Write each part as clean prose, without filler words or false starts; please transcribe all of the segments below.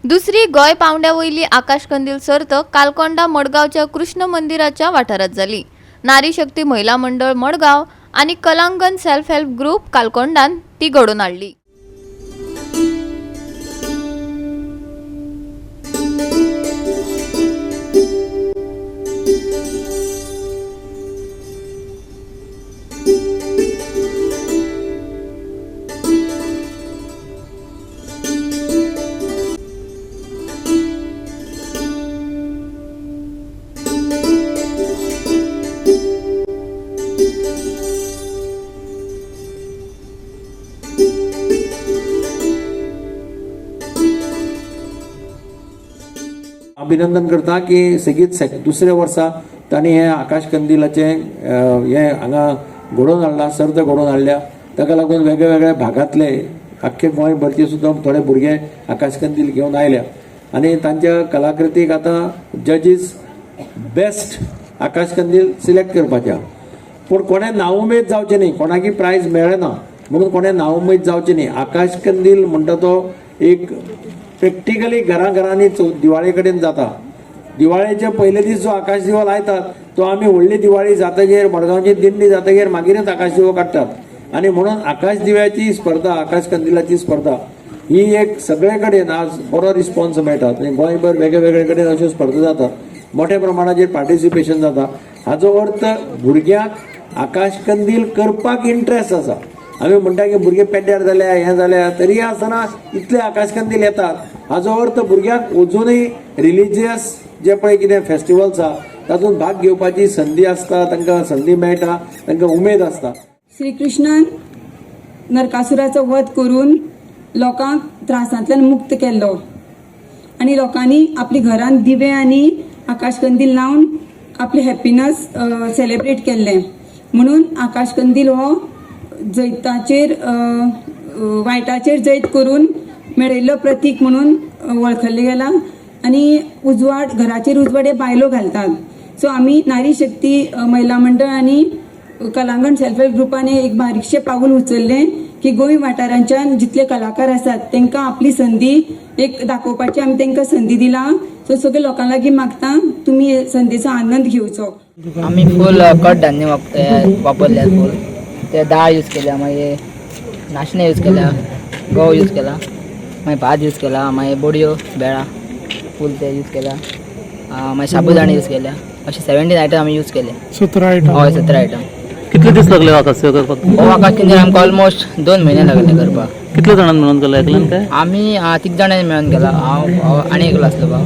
दुसरी गोंय पावंड्या वयली आकाश कंदील सर्त कालकोंडा मडगांवच्या कृष्ण मंदिराच्या वाठारांत जाली. नारी शक्ती महिला मंडळ मडगांव आनी कलांगन सेल्फ हेल्प ग्रुप कालकोंडान ती घडोवन हाडली. अभिनंदन करता की सेगीत दुसऱ्या वर्सा तांणी हें आकाश कंदिलाचें हें हांगा घडोवन हाडलां, सर्त घडोवन हाडल्या. ताका लागून वेगळे वेगळ्या भागांतले आख्खे गोंयभरचे सुद्दां थोडे भुरगे आकाश कंदील घेवन आयल्या आनी तांच्या कलाकृतीक आतां जजीस बेस्ट आकाश कंदील सिलेक्ट करपाचे आहा. पूण कोणें नाउमेद जावचें न्ही, कोणाकी प्रायज मेळ्ळें ना म्हणून कोणें नाउमेद जावचें न्ही. आकाश कंदील म्हणटा तो एक प्रॅक्टिकली घराघरांनी दिवाळे कडेन जाता. दिवाळेचे पयले दीस जो आकाश दिवो लायतात तो आमी व्हडली दिवाळी जातगीर, मडगांवची दिंडी जातगीर मागीरच आकाश दिवो काडटात. आनी म्हणून आकाश दिव्याची स्पर्धा, आकाश कंदिलाची स्पर्धा ही एक सगळे कडेन आज बरो रिस्पॉन्स मेळटा आनी गोंयभर वेगळे वेगळे कडेन अश्यो स्पर्धा जातात, मोठ्या प्रमाणाचेर पार्टिसिपेशन जाता. हाजो अर्थ भुरग्यांक आकाश कंदील करपाक इंट्रस्ट आसा. आमी म्हणटा की भुरगे पेड्ड्यार जाल्या, हें जाल्या, तरी आसतना इतले आकाश कंदील येतात. हाजो अर्थ भुरग्यांक अजुनूय रिलिजियस जे पळय कितें फेस्टिवल्स आहा तातूंत भाग घेवपाची संदी आसता, तांकां संदी मेळटा, तांकां उमेद आसता. श्रीकृष्णान नरकासुराचो वध करून लोकांक त्रासांतल्यान मुक्त केल्लो आनी लोकांनी आपली घरांत दिवे आनी आकाशकंदील लावन आपली हॅप्पीनस सेलेब्रेट केल्लें. म्हणून आकाशकंदील हो जैताचेर वायटाचेर जैत करून मेळयल्लो प्रतीक म्हणून वळखल्लें गेलां. आनी उजवाड, घराचेर उजवाड हे बायलो घालतात. सो आमी नारी शक्ती महिला मंडळ आनी कलांगण सेल्फ हेल्प ग्रुपान एक बारीकशें पावल उचललें की गोंय वाठारांच्यान जितले कलाकार आसात तांकां आपली संदी एक दाखोवपाची आमी तांकां संदी दिला. सो सगळे लोकां लागीं मागता, तुमी हे संदीचो आनंद घेवचो. आमी फूल कडधान्य वापरले, फूल ते दाळ यूज केल्या, मागीर नाशणे यूज केल्या, गंव यूज केला, मागीर भात यूज केला, मागीर बोडयो बेळां फूल ते यूज केल्या, मागीर साबुदाणे यूज केल्या. अशे 17 आयटम आमी यूज केले. 17 आयटम? हय, 17 आयटम. कितले दीस लागले आकाश दिवो करपाक? हो आकाश कंदील आमकां ऑलमोस्ट 2 म्हयने लागले करपाक. कितले जाणांनी मेळून केला, एकल्यान काय? आमी तीग जाणांनी मेळून केला. हांव हांव आनी एकलो आसलो भाव,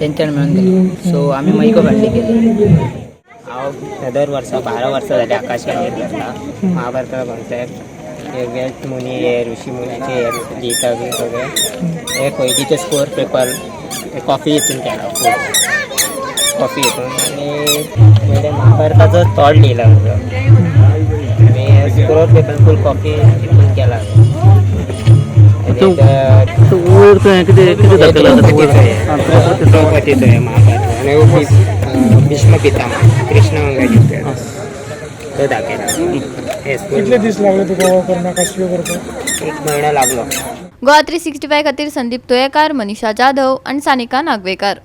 तेंच्यानी मेळून केलो. सो आमी मागीर इको फ्रेंडली केली. हांव दर वर्सा 12 वर्सां जाली आकाश कंदील करता. महाभारताचो कॉन्सेप्ट, हे वेद मुनी, हे ऋषी मुनीचे हे लिहिता बी सगळे. हे पयलींचे स्कोर पेपर कॉफी हितून केला, फूल कॉफी हितून. आनी म्हणजे महाभारताचो थॉट लिहिला सगळो आनी स्कोर पेपर फूल कॉफी हितून केला. आनी तो वयर तुवें कितें कितें दाखयलां? द्रौपदीचो हे, द्रौपदीचो हे महाभारत आनी भीष्म पितामह कृष्ण वांगडा जिखलो तो दाखयला हे. कितले दीस लागले तुका हो करून, आकाश दिवो करपाक? एक म्हयनो लागलो. गोवा 365 खातीर संदीप तुयेकार, मनीषा जाधव आनी सानिका नागवेकार.